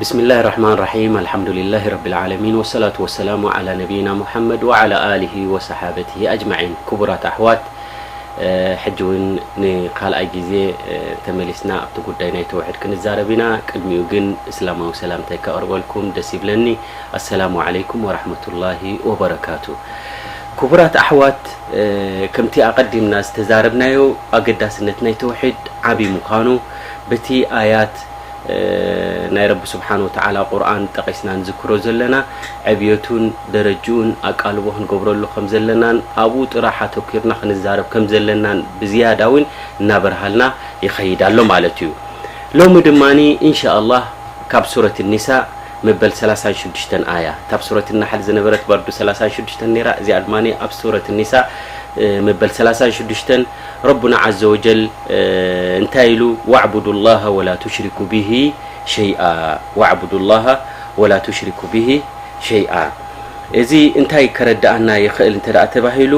بسم الله الرحمن الرحيم. الحمد لله رب العالمين، والصلاة والسلام على نبينا محمد وعلى آله وصحابته أجمعين. ክቡራት ኣሕዋት፣ ሕጂ እውን ንካልኣይ ግዜ ተመሊስና ኣብቲ ጉዳይ ናይ ተውሒድ ክንዛረብ ኢና። ቅድሚኡ ግን እስላማዊ ሰላምታይ ከቕርበልኩም ደስ ይብለኒ። ኣሰላሙ ዓለይኩም ወራሕመቱላሂ ወበረካቱ። ክቡራት ኣሕዋት፣ ከምቲ ኣቐዲምና ዝተዛረብናዮ፣ ኣገዳስነት ናይ ተውሒድ ዓቢ ምዃኑ በቲ ኣያት ናይ ረቢ ስብሓን ወተዓላ ቁርኣን ጠቒስና ንዝክሮ ዘለና፣ ዕብየቱን ደረጅኡን ኣቃልቦ ክንገብረሉ ከም ዘለናን ኣብኡ ጥራሕ ኣተኪርና ክንዛረብ ከም ዘለናን ብዝያዳ እውን እናበርሃልና ይኸይድ ኣሎ ማለት እዩ። ሎሚ ድማ ኢንሻ ኣላህ ካብ ሱረት ኒሳ መበል ሰላሳን ሽዱሽተን ኣያ፣ ካብ ሱረት ናሕል ዝነበረት በርዱ ሰላሳን ሽዱሽተን ነይራ፣ እዚኣ ድማ ኣብ ሱረት ኒሳ መበል ሰላሳን ሽዱሽተን ረቡና ዓዘ ወጀል እንታይ ኢሉ? "ዋዕቡዱ ላሃ ወላ ቱሽሪኩ ቢሂ ሸይኣ፣ ዋዕቡዱ ላሃ ወላ ቱሽሪኩ ቢሂ ሸይኣ።" እዚ እንታይ ከረድኣና ይኽእል እንተ ደኣ ተባሂሉ፣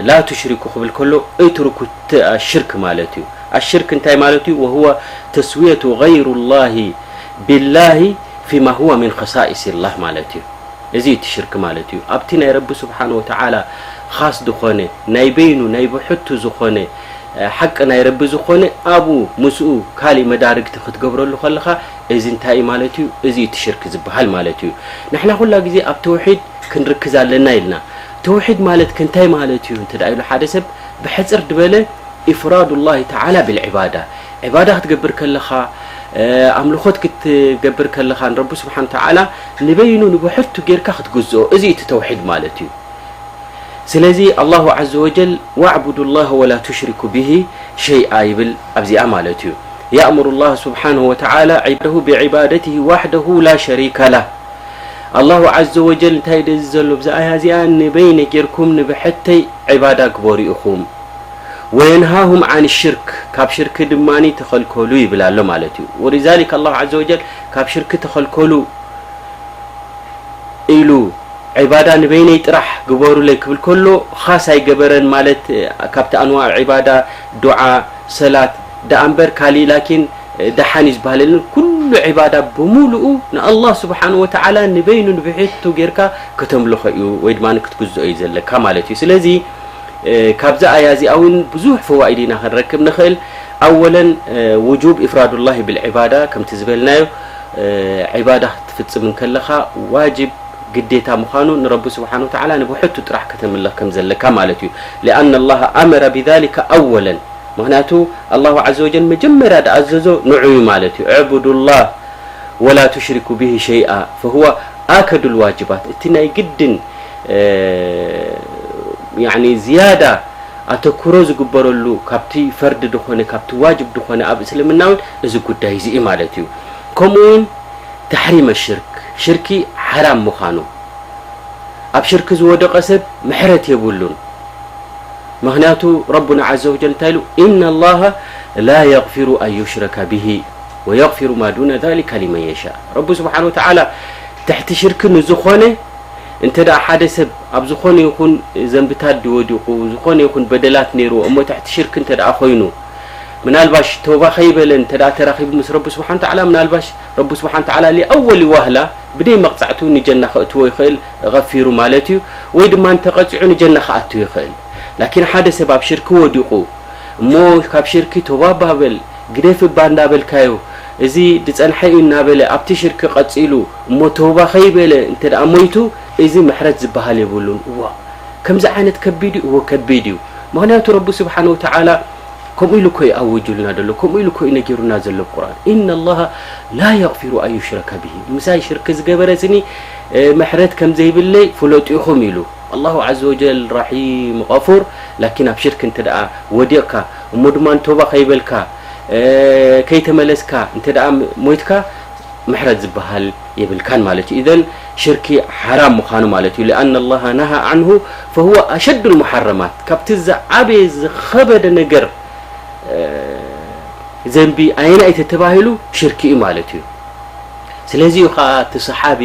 ላ ቱሽሪኩ ክብል ከሎ፣ እትርኩ ት-፣ ኣሽርክ ማለት እዩ። ኣሽርክ እንታይ ማለት እዩ? ወሁወ ተስውየቱ ገይሩ ላሂ ቢላሂ ፊማ ሁወ ሚን ኸሳኢስ ላህ ማለት እዩ። እዚ እቲ ሽርክ ማለት እዩ። ኣብቲ ናይ ረቢ ስብሓን ወተዓላ ኻስ ዝኾነ፣ ናይ በይኑ፣ ናይ ብሕቱ ዝኾነ፣ ሓቂ ናይ ረቢ ዝኾነ፣ ኣብኡ ምስኡ ካሊእ መዳርግቲ ክትገብረሉ ከለኻ፣ እዚ እንታይ እዩ ማለት እዩ? እዚ እቲ ሽርክ ዝበሃል ማለት እዩ። ንሕና ኩላ ግዜ ኣብ ተውሒድ ክንርክዝ ኣለና ኢልና። ተውሒድ ማለት ከ እንታይ ማለት እዩ እንተ ደኣ ኢሉ ሓደ ሰብ ብሕጽር ድበለ፣ ኢፍራዱ ላሂ ተዓላ ብልዕባዳ፣ ዕባዳ ክትገብር ከለኻ፣ ኣምልኾት ክትገብር ከለኻ፣ ንረቢ ስብሓን ተዓላ ንበይኑ ንብሕቱ ጌርካ ክትግዝኦ፣ እዚ እቲ ተውሒድ ማለት እዩ። ስለዚ ኣላሁ ዓዘ ወጀል፣ "ዋዕቡዱ ላህ ወላ ቱሽሪኩ ቢሂ ሸይኣ" ይብል ኣብዚኣ ማለት እዩ። ያእሙሩ ላህ ስብሓንሁ ወተዓላ ዒባደሁ ብዒባደትሂ ዋሕደሁ ላ ሸሪከ ላህ። ኣላሁ ዓዘ ወጀል እንታይ ደዚ ዘሎ ብዛ ኣያ እዚኣ? "ንበይነ ጌርኩም ንብሕተይ ዕባዳ ግበሩ ኢኹም። ወየንሃሁም ዓን ሽርክ፣ ካብ ሽርክ ድማ ተኸልከሉ" ይብል ኣሎ ማለት እዩ። ወሊዛሊክ ኣላሁ ዓዘ ወጀል ካብ ሽርክ ተኸልከሉ ኢሉ፣ ዒባዳ ንበይነይ ጥራሕ ግበሩለይ ክብል ከሎ፣ ኻስ ኣይገበረን ማለት፣ ካብቲ ኣንዋዕ ዒባዳ፣ ዱዓ፣ ሰላት ደኣ እምበር፣ ካሊእ ላኪን ደሓን እዩ ዝበሃል የለን። ኩሉ ዒባዳ ብምሉኡ ንኣላህ ስብሓን ወተዓላ ንበይኑ ንብሕቱ ጌርካ ከተምልኾ እዩ፣ ወይ ድማ ክትግዝኦ እዩ ዘለካ ማለት እዩ። ስለዚ፣ ካብዛ ኣያ እዚኣ እውን ብዙሕ ፈዋኢድ ኢና ክንረክብ ንኽእል። ኣወለን፣ ውጁብ ኢፍራዱላሂ ብልዕባዳ፣ ከምቲ ዝበልናዮ፣ ዒባዳ ክትፍጽም እንከለኻ ዋጅብ ግዴታ ምዃኑ ንረቢ ስብሓን ወተዓላ ንብሕቱ ጥራሕ ከተምልኽ ከም ዘለካ ማለት እዩ። ሊኣነ ላሃ ኣመረ ቢዛሊከ ኣወለን። ምኽንያቱ ኣላሁ ዓዘ ወጀል መጀመርያ ዝኣዘዞ ንዑ እዩ ማለት እዩ። "ዕቡዱላህ ወላ ቱሽሪኩ ቢሂ ሸይኣ" ፈሁወ ኣከዱል ዋጅባት። እቲ ናይ ግድን፣ ያኒ ዝያዳ ኣተኩሮ ዝግበረሉ ካብቲ ፈርዲ ዝኾነ፣ ካብቲ ዋጅብ ዝኾነ ኣብ እስልምና እውን እዚ ጉዳይ እዚ እዩ ማለት እዩ። ከምኡ እውን ተሕሪመ ሽርክ፣ ሽርኪ ሓራም ምዃኑ፣ ኣብ ሽርኪ ዝወደቐ ሰብ ምሕረት የብሉን። ምኽንያቱ ረቡና ዓዘ ወጀል እንታይ ኢሉ? "ኢነ ላሃ ላ የግፊሩ ኣን ዩሽረከ ቢሂ ወየግፊሩ ማ ዱነ ዛሊከ ሊመን የሻእ።" ረቡ ስብሓን ወተዓላ ትሕቲ ሽርኪ ንዝኾነ፣ እንተ ደኣ ሓደ ሰብ ኣብ ዝኾነ ይኹን ዘንብታት ድዩ ወዲቑ፣ ዝኾነ ይኹን በደላት ነይርዎ፣ እሞ ትሕቲ ሽርኪ እንተ ደኣ ኮይኑ፣ ምናልባሽ ተውባ ከይበለ እንተ ደኣ ተራኺቡ ምስ ረቢ ስብሓን ተዓላ፣ ምናልባሽ ረቢ ስብሓን ተዓላ ሊኣወሊ ዋህላ ብደይ መቕጻዕቱ ንጀና ከእትዎ ይኽእል፣ ገፊሩ ማለት እዩ። ወይ ድማ እንተቐጺዑ ንጀና ክኣቱ ይኽእል። ላኪን ሓደ ሰብ ኣብ ሽርኪ ወዲቑ እሞ፣ ካብ ሽርኪ ተውባ እባ በል፣ ግደፍ እባ እንዳበልካዮ፣ እዚ ዝጸንሐ እዩ እናበለ ኣብቲ ሽርኪ ቀጺሉ እሞ ተውባ ከይበለ እንተ ደኣ ሞይቱ፣ እዚ ምሕረት ዝበሃል የብሉን። እዋ፣ ከምዚ ዓይነት ከቢድ እዩ? እዎ፣ ከቢድ እዩ። ምኽንያቱ ረቢ ስብሓን ወተዓላ ከምኡ ኢሉ እኮ እዩ ኣዊጁልና ዘሎ፣ ከምኡ ኢሉ እኮ እዩ ነጊሩና ዘሎ ብቁርኣን። "ኢነ ላሃ ላ የግፊሩ ኣን ዩሽረከ ቢሂ።" ምሳይ ሽርኪ ዝገበረ ስኒ፣ እ፣ ምሕረት ከም ዘይብለይ ፍለጡ ኢኹም ኢሉ። ኣላሁ ዓዘ ወጀል ረሒም ገፉር፣ ላኪን ኣብ ሽርክ እንተ ደኣ ወዲቕካ፣ እሞ ድማ ቶባ ከይበልካ፣ እ፣ ከይተመለስካ እንተ ደኣ ሞይትካ፣ ምሕረት ዝበሃል የብልካን ማለት እዩ። ኢዘን ሽርኪ ሓራም ምዃኑ ማለት እዩ። ሊኣነ ኣላህ ነሃ ዓንሁ ፈሁወ ኣሸዱ ልሙሓረማት፣ ካብቲ ዝዓበየ ዝኸበደ ነገር፣ እ፣ ዘንቢ ኣየናይ ተተባሂሉ ሽርኪ እዩ ማለት እዩ። ስለዚ እዩ ኸዓ እቲ ሰሓቢ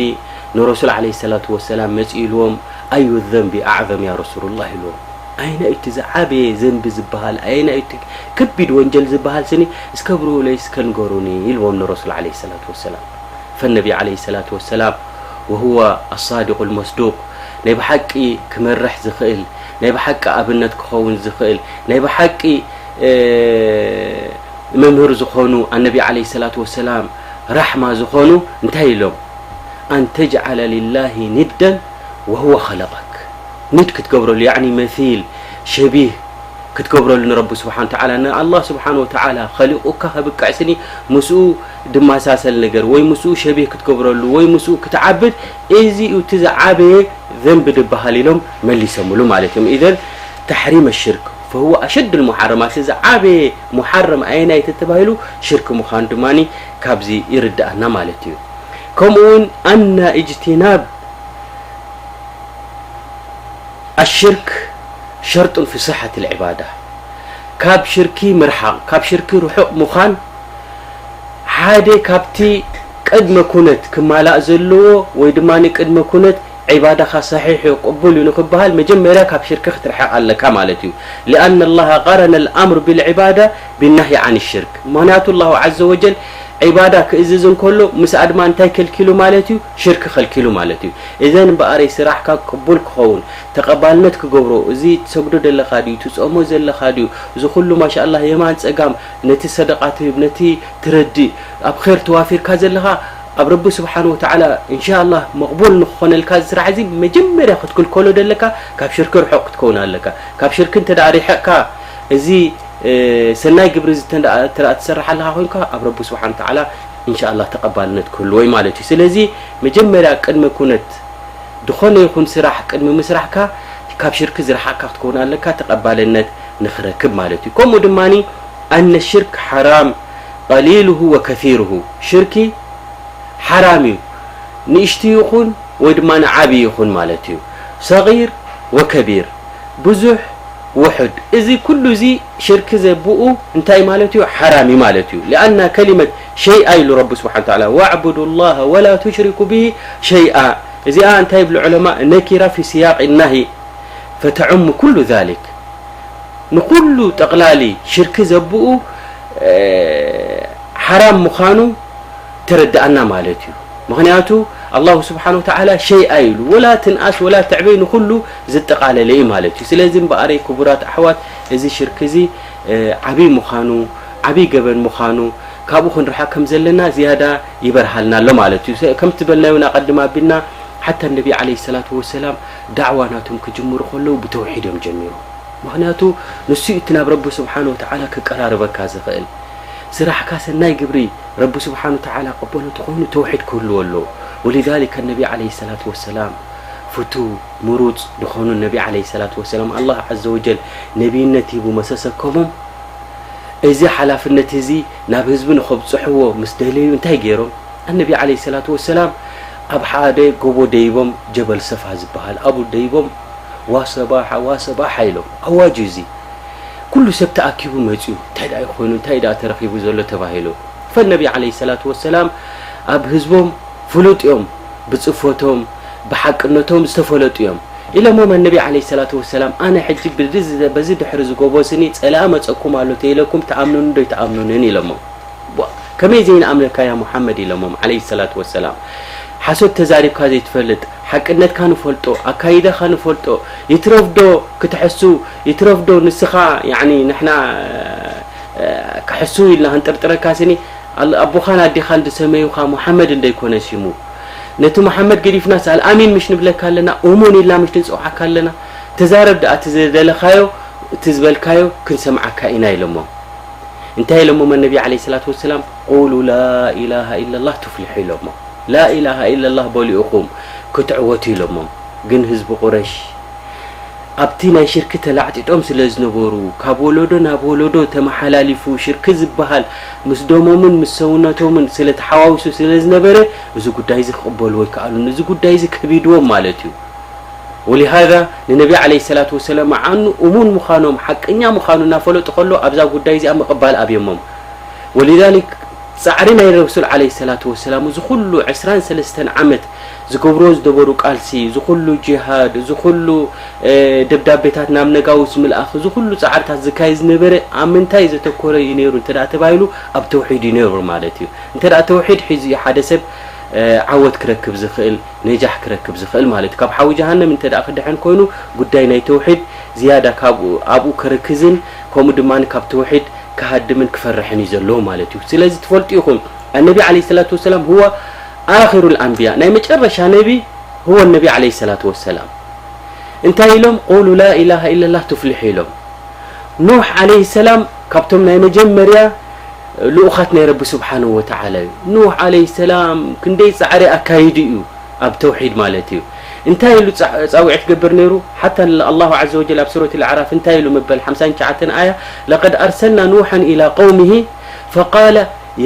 ንረሱል ዓለይሂ ሰላቱ ወሰላም መፂኡ ኢልዎም፣ ኣዩ ዘንቢ ኣዕዘም ያ ረሱሉላህ ኢልዎም። ኣየናይ እቲ ዝዓበየ ዘንቢ ዝበሃል፣ ኣየናይ እቲ ከቢድ ወንጀል ዝበሃል ስኒ እስከ ብርሁለይ እስከ ንገሩኒ ኢልዎም ንረሱል ዓለይሂ ሰላቱ ወሰላም። ፈነቢ ዓለይሂ ሰላቱ ወሰላም ወሁወ ኣሳዲቁ ልመስዱቅ፣ ናይ ብሓቂ ክመርሕ ዝኽእል፣ ናይ ብሓቂ ኣብነት ክኸውን ዝኽእል፣ ናይ ብሓቂ መምህር ዝኾኑ ኣነቢ ዓለይሂ ሰላቱ ወሰላም ራሕማ ዝኾኑ እንታይ ኢሎም? ኣን ተጅዓለ ሊላሂ ኒደን ወሁወ ኸለቀክ። ኒድ ክትገብረሉ፣ ያዕኒ መሲል፣ ሸቢህ ክትገብረሉ ንረቢ ስብሓን ተዓላ። ንኣላህ ስብሓን ወተዓላ ኸሊቁካ ከብቅዕ ስኒ ምስኡ ድመሳሰል ነገር ወይ ምስኡ ሸቢህ ክትገብረሉ ወይ ምስኡ ክትዓብድ፣ እዚ እዩ እቲ ዝዓበየ ዘንቢ ድበሃል ኢሎም መሊሰምሉ ማለት እዮም። ኢዘን ተሕሪም ሽርክ ፈሁወ ኣሸድ ልሙሓረማት፣ እዚ ዝዓበየ ሙሓረም ኣየናይ ተተባሂሉ ሽርክ ምዃኑ ድማ ካብዚ ይርድኣና ማለት እዩ። ከምኡ እውን ኣና እጅቲናብ ኣሽርክ ሸርጡን ፊ ስሓት ልዕባዳ፣ ካብ ሽርኪ ምርሓቕ፣ ካብ ሽርኪ ርሑቕ ምዃን ሓደ ካብቲ ቅድመ ኩነት ክማላእ ዘለዎ ወይ ድማ ቅድመ ኩነት ዒባዳኻ ሰሒሕ እዩ ቅቡል እዩ ንክበሃል መጀመርያ ካብ ሽርኪ ክትርሕቕ ኣለካ ማለት እዩ። ሊኣነ ላሃ ቀረነ ልኣምር ብልዕባዳ ብናሂ ዓን ሽርክ። ምክንያቱ ላሁ ዓዘ ወጀል ዒባዳ ክእዝዝ እንከሎ ምስኣ ድማ እንታይ ከልኪሉ ማለት እዩ? ሽርክ ከልኪሉ ማለት እዩ። እዘን እምበኣረይ ስራሕካ ቅቡል ክኸውን ተቐባልነት ክገብሮ፣ እዚ ትሰግዶ ዘለኻ ድዩ ትጾሞ ዘለኻ ድዩ፣ እዚ ኩሉ ማሻኣላህ የማን ጸጋም ነቲ ሰደቓ ትህብ ነቲ ትረድእ ኣብ ር ተዋፊርካ ዘለኻ ኣብ ረቢ ስብሓን ወተዓላ እንሻኣላህ መቕቡል ንክኾነልካ እዚ ስራሕ እዚ መጀመርያ ክትክልከሎ ደለካ ካብ ሽርኪ ርሑቕ ክትከውን ኣለካ። ካብ ሽርኪ እንተ ደኣ ሪሕቕካ እዚ ሰናይ ግብሪ እዚ እንተ ደኣ ትሰርሕ ኣለኻ ኮይንካ ኣብ ረቢ ስብሓን ወተዓላ እንሻኣላህ ተቐባልነት ክህልዎ እዩ ማለት እዩ። ስለዚ መጀመርያ ቅድመ ኩነት ዝኾነ ይኹን ስራሕ ቅድሚ ምስራሕካ ካብ ሽርኪ ዝረሓቕካ ክትከውን ኣለካ ተቐባልነት ንኽረክብ ማለት እዩ። ከምኡ ድማ ኣነ ሽርክ ሓራም ቀሊሉሁ ወከሲሩሁ፣ ሽርኪ ሓራም እዩ ንእሽቱ ይኹን ወይ ድማ ንዓብዪ ይኹን ማለት እዩ። ሰጊር ወከቢር፣ ብዙሕ ውሑድ፣ እዚ ኩሉ እዚ ሽርኪ ዘብኡ እንታይ ማለት እዩ? ሓራም እዩ ማለት እዩ። ሊኣና ከሊመት ሸይኣ ኢሉ ረቢ ስብሓን ተዓላ ወዕቡዱ ላሃ ወላ ቱሽሪኩ ብሂ ሸይኣ። እዚኣ እንታይ ይብሉ ዑለማ? ነኪራ ፊ ስያቅ ናሂ ፈተዑሙ ኩሉ ዛሊክ። ንኩሉ ጠቕላሊ ሽርኪ ዘብኡ ሓራም ምዃኑ ተረድኣና ማለት እዩ። ምኽንያቱ ኣላሁ ስብሓን ወተዓላ ሸይኣ ኢሉ ወላ ትንኣስ ወላ ትዕበይ ንኩሉ ዝጠቓለለ እዩ ማለት እዩ። ስለዚ እምበኣረይ ክቡራት ኣሕዋት እዚ ሽርኪ እዚ ዓብይ ምዃኑ ዓብይ ገበን ምዃኑ ካብኡ ክንርሓ ከም ዘለና ዝያዳ ይበርሃልና ኣሎ ማለት እዩ። ከምቲ ዝበልናዮ ናቐድም ኣቢልና ሓታ ነቢ ዓለይሂ ሰላቱ ወሰላም ዳዕዋ ናቶም ክጅምሩ ከለዉ ብተውሒድ እዮም ጀሚሮም። ምኽንያቱ ንሱ እዩ እቲ ናብ ረቢ ስብሓን ወተዓላ ክቀራርበካ ዝኽእል። ስራሕካ ሰናይ ግብሪ ረቢ ስብሓን ወተዓላ ቅበሎ ተኾይኑ ተውሒድ ክህልዎ ኣለዎ። ወሊዛሊከ ነቢ ዓለይሂ ሰላቱ ወሰላም ፍቱው ምሩፅ ዝኾኑ ነቢ ዓለይሂ ሰላቱ ወሰላም ኣላህ ዓዘ ወጀል ነቢይነት ሂቡ መሰሰከሞም። እዚ ሓላፍነት እዚ ናብ ህዝቢ ንኸብፅሕዎ ምስ ደለዩ እንታይ ገይሮም? ኣነቢ ዓለይሂ ሰላቱ ወሰላም ኣብ ሓደ ጎቦ ደይቦም ጀበል ሰፋ ዝበሃል ኣብኡ ደይቦም ዋሰባሓ ዋሰባሓ ኢሎም ኣዋጁ እዚ ኩሉ ሰብ ተኣኪቡ መፅዩ እንታይ ደኣ ይኾይኑ እንታይ ደኣ ተረኺቡ ዘሎ ተባሂሉ ፈነቢ ዓለይሂ ሰላቱ ወሰላም ኣብ ህዝቦም ፍሉጥ እዮም ብፅፎቶም ብሓቅነቶም ዝተፈለጡ እዮም ኢሎሞም ኣነቢ ዓለይሂ ሰላቱ ወሰላም ኣነ ሕጂ በዚ ድሕሪ ዝጎቦ ስኒ ፀላኢ መፀኩም ኣሎ ተኢለኩም ትኣምኑኒ ዶ ይትኣምኑንን ኢሎሞም ከመይ ዘይንኣምነካ ያ ሙሓመድ ኢሎሞም ዓለይሂ ሰላቱ ወሰላም ሓሶት ተዛሪብካ ዘይትፈልጥ ሓቅነትካ ንፈልጦ ኣካይዳኻ ንፈልጦ ይትረፍዶ ክትሕሱ ይትረፍዶ ንስኻ ያኒ ንሕና ክሕሱ ኢልና ክንጥርጥረካ ስኒ ኣቦኻን ኣዴኻን ዝሰመዩኻ ሙሓመድ እንደይኮነ ሲሙ ነቲ ሙሓመድ ገዲፍናስ ኣልኣሚን ምሽ ንብለካ ኣለና እሙን ኢልና ምሽ ንፅውዓካ ኣለና ተዛረብ ደኣ እቲ ዝደለኻዮ እቲ ዝበልካዮ ክንሰምዓካ ኢና ኢሎሞ እንታይ ኢሎሞ ነቢ ዓለይሂ ሰላቱ ወሰላም ቁሉ ላኢላሃ ኢለላህ ቱፍሊሑ ኢሎሞ ላኢላሃ ኢለላህ በሉ ኢኹም ክትዕወቱ ኢሎሞም ግን ህዝቢ ቁረሽ ኣብቲ ናይ ሽርኪ ተላዕጢጦም ስለ ዝነበሩ፣ ካብ ወለዶ ናብ ወለዶ ተመሓላሊፉ ሽርኪ ዝበሃል ምስ ደሞምን ምስ ሰውነቶምን ስለ ተሓዋዊሱ ስለ ዝነበረ፣ እዚ ጉዳይ እዚ ክቕበልዎ ኣይከኣሉን። እዚ ጉዳይ እዚ ከቢድዎም ማለት እዩ። ወሊሃዛ ንነቢ ዓለይሂ ሰላቱ ወሰላም ዓኑ እሙን ምዃኖም፣ ሓቀኛ ምዃኑ እናፈለጡ ከሎ ኣብዛ ጉዳይ እዚኣ ምቕባል ኣብዮሞም። ወሊዛሊክ ጻዕሪ ናይ ረሱል ዓለይሂ ሰላቱ ወሰላም፣ እዚ ኩሉ ዕስራን ሰለስተን ዓመት ዝገብርዎ ዝነበሩ ቃልሲ፣ እዚ ኩሉ ጂሃድ፣ እዚ ኩሉ፣ እ፣ ደብዳቤታት ናብ ነጋውስ ምልኣኽ፣ እዚ ኩሉ ጻዕርታት ዝካየድ ዝነበረ ኣብ ምንታይ ዘተኮረ እዩ ነይሩ እንተ ደኣ ተባሂሉ፣ ኣብ ተውሒድ እዩ ነይሩ ማለት እዩ። እንተ ደኣ ተውሒድ ሒዙ እዩ ሓደ ሰብ፣ እ፣ ዓወት ክረክብ ዝኽእል፣ ነጃሕ ክረክብ ዝኽእል ማለት እዩ። ካብ ሓዊ ጀሃነም እንተ ደኣ ክድሕን ኮይኑ፣ ጉዳይ ናይ ተውሒድ ዝያዳ ካብኡ፣ ኣብኡ ክርክዝን ከምኡ ድማ ካብ ተውሒድ ክሃድምን ክፈርሕን እዩ ዘለዎ ማለት እዩ። ስለዚ ትፈልጡ ኢኹም፣ ኣነቢ ዓለይሂ ሰላቱ ወሰላም ሁወ ኣኺሩል ኣንብያ፣ ናይ መጨረሻ ነቢ ሁወ ነቢ ዓለይሂ ሰላቱ ወሰላም። እንታይ ኢሎም? ቁሉ ላ ኢላሃ ኢለላህ ቱፍሊሑ ኢሎም። ኑሕ ዓለይሂ ሰላም ካብቶም ናይ መጀመርያ ልኡኻት ናይ ረቢ ስብሓንሁ ወተዓላ እዩ። ኑሕ ዓለይሂ ሰላም ክንደይ ጻዕሪ ኣካይዱ እዩ ኣብ ተውሒድ ማለት እዩ። እንታይ ኢሉ ጻ-፣ ጻውዒት ገብር ነይሩ? ሓታ ን-፣ ኣላሁ ዓዘ ወጀል ኣብ ሱረት ኣልኣዕራፍ እንታይ ኢሉ ምበል ሓምሳን ትሽዓተን ኣያ፣ ለቀድ ኣርሰልና ኑሐን ኢላ ቀውሚሂ ፈቃለ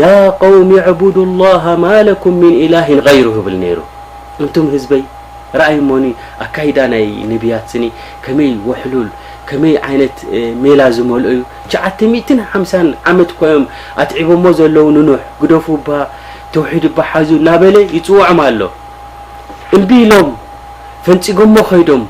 ያ ቀውሚ ዕቡዱ ላሃ ማ ለኩም ሚን ኢላሂን ገይሩሁ ይብል ነይሩ። እንቱም ህዝበይ፣ ረኣይሞኒ ኣካይዳ ናይ ነቢያት ስኒ ከመይ ወሕሉል፣ ከመይ ዓይነት፣ እ፣ ሜላ ዝመልኦ እዩ። ትሽዓተ ሚእትን ሓምሳን ዓመት እኮ እዮም ኣትዒቦሞ ዘለዉ ንኑሕ፣ ግደፉ እባ፣ ተውሒድ እባ ሓዙ እናበለ ይጽውዖም ኣሎ። እምቢ ኢሎም፣ ፈንጺጎሞ ኸይዶም።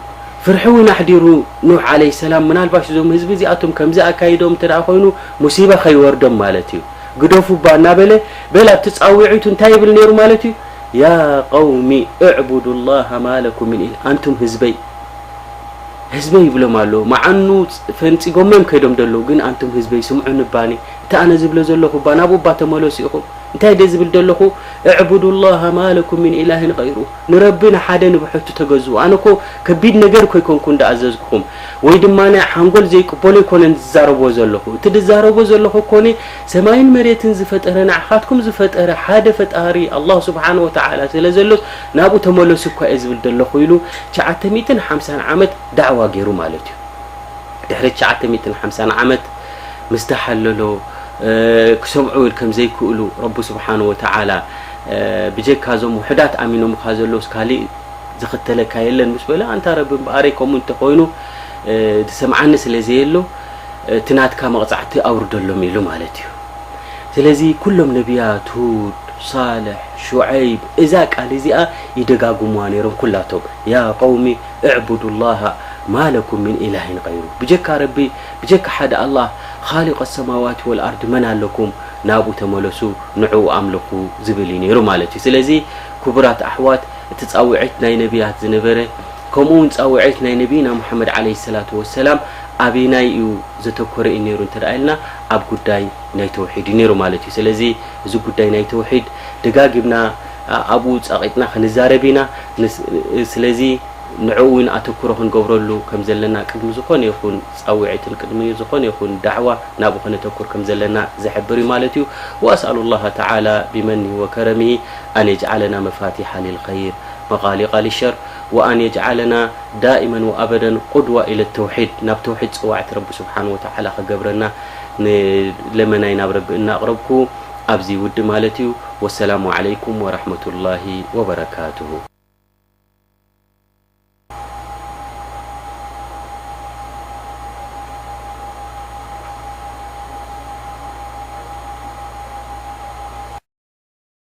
ፍርሒ እውን ኣሕዲሩ ኑሕ ዓለይሂ ሰላም። ምናልባሽ እዞም ህዝቢ እዚኣቶም ከምዚ ኣካይዶም እንተ ደኣ ኾይኑ፣ ሙሲባ ኸይወርዶም ማለት እዩ። ግደፉ እባ እናበለ፣ በል ኣብቲ ጻውዒቱ እንታይ ይብል ነይሩ ማለት እዩ? ያ ቀውሚ እዕቡዱ ላሃ ማ ለኩም ሚን ኢላህ፣ ኣንቱም ህዝበይ፣ ህዝበይ ይብሎም ኣሎ። መዓኑ ፈንጺጎሞ እዮም ከይዶም ዘለዉ፣ ግን ኣንቱም ህዝበይ ስምዑኒ እባኒ፣ እቲ ኣነ ዝብሎ ዘለኹ እባ ናብኡ እባ ተመለሱ ኢኹም። እንታይ ደ ዝብል ዘለኹ? እዕቡዱ ላሃ ማ ለኩም ሚን ኢላሂን ገይሩ፣ ንረቢ ንሓደ ንብሕቱ ተገዝኡ። ኣነ እኮ ከቢድ ነገር እኮ ኣይኮንኩን ደኣዘዝኩኹም፣ ወይ ድማ ናይ ሓንጎል ዘይቅበሎ ኣይኮነን ዝዛረቦ ዘለኹ። እቲ ዝዛረቦ ዘለኹ እኮ እኔ ሰማይን መሬትን ዝፈጠረ፣ ንዓኻትኩም ዝፈጠረ ሓደ ፈጣሪ ኣላህ ስብሓን ወተዓላ ስለ ዘሎስ ናብኡ ተመለሱ እኳ እየ ዝብል ዘለኹ ኢሉ ትሽዓተ ሚእትን ሓምሳን ዓመት ዳዕዋ ገይሩ ማለት እዩ። ድሕሪ ትሽዓተ ሚእትን ሓምሳን ዓመት ምስ ተሓለሎ፣ እ፣ ክሰምዑ ከም ዘይክእሉ ረቢ ስብሓን ወተዓላ፣ እ፣ ብጀካ እዞም ውሑዳት ኣሚኖምኻ ዘለውስ ካሊእ ዝኽተለካ የለን ምስ በለ፣ ኣንታ ረቢ እምበኣረይ ከምኡ እንተኾይኑ፣ እ፣ ዝሰምዓኒ ስለ ዘየሎ፣ እቲ ናትካ መቕጻዕቲ ኣውርደሎም ኢሉ ማለት እዩ። ስለዚ ኩሎም ነቢያት፣ ሁድ፣ ሳልሕ፣ ሹዐይብ፣ እዛ ቃል እዚኣ ይደጋግሙዋ ነይሮም ኩላቶም። ያ ቀውሚ እዕቡዱ ላሃ ማ ለኩም ሚን ኢላሂን ገይሩ። ብጀካ ረቢ፣ ብጀካ ሓደ ኣላህ፣ ኻሊቅ ሰማዋት ወልኣርድ መን ኣለኩም? ናብኡ ተመለሱ፣ ንዕኡ ኣምልኹ ዝብል እዩ ነይሩ ማለት እዩ። ስለዚ ክቡራት ኣሕዋት፣ እቲ ጻውዒት ናይ ነቢያት ዝነበረ፣ ከምኡ እውን ጻውዒት ናይ ነቢይና ሙሓመድ ዓለይሂ ሰላቱ ወሰላም ኣበይናይ እዩ ዘተኮረ እዩ ነይሩ እንተ ደኣ ኢልና፣ ኣብ ጉዳይ ናይ ተውሒድ እዩ ነይሩ ማለት እዩ። ስለዚ እዚ ጉዳይ ናይ ተውሒድ ደጋጊምና፣ ኣ-፣ ኣብኡ ጸቒጥና ክንዛረብ ኢና። ንስ-፣ ስለዚ ንዕኡ እውን ኣተኩሮ ክንገብረሉ ከም ዘለና ቅድሚ ዝኾነ ይኹን ጻውዒትን ቅድሚ ዝኾነ ይኹን ዳዕዋ ናብኡ ከነተኩር ከም ዘለና ዝሕብር እዩ ማለት እዩ። وأسأل الله تعالى بمنه وكرمه أن يجعلنا مفاتيح للخير مغاليق للشر وأن يجعلنا دائما وأبدا قدوة إلى التوحيد، ናብ ተውሒድ ጸዋዕቲ ረቢ ስብሓን ወተዓላ ክገብረና ንለመናይ ናብ ረቢ እናቕረብኩ ኣብዚ ውድእ ማለት እዩ። ወሰላሙ ዓለይኩም ወረሕመቱላሂ ወበረካቱሁ።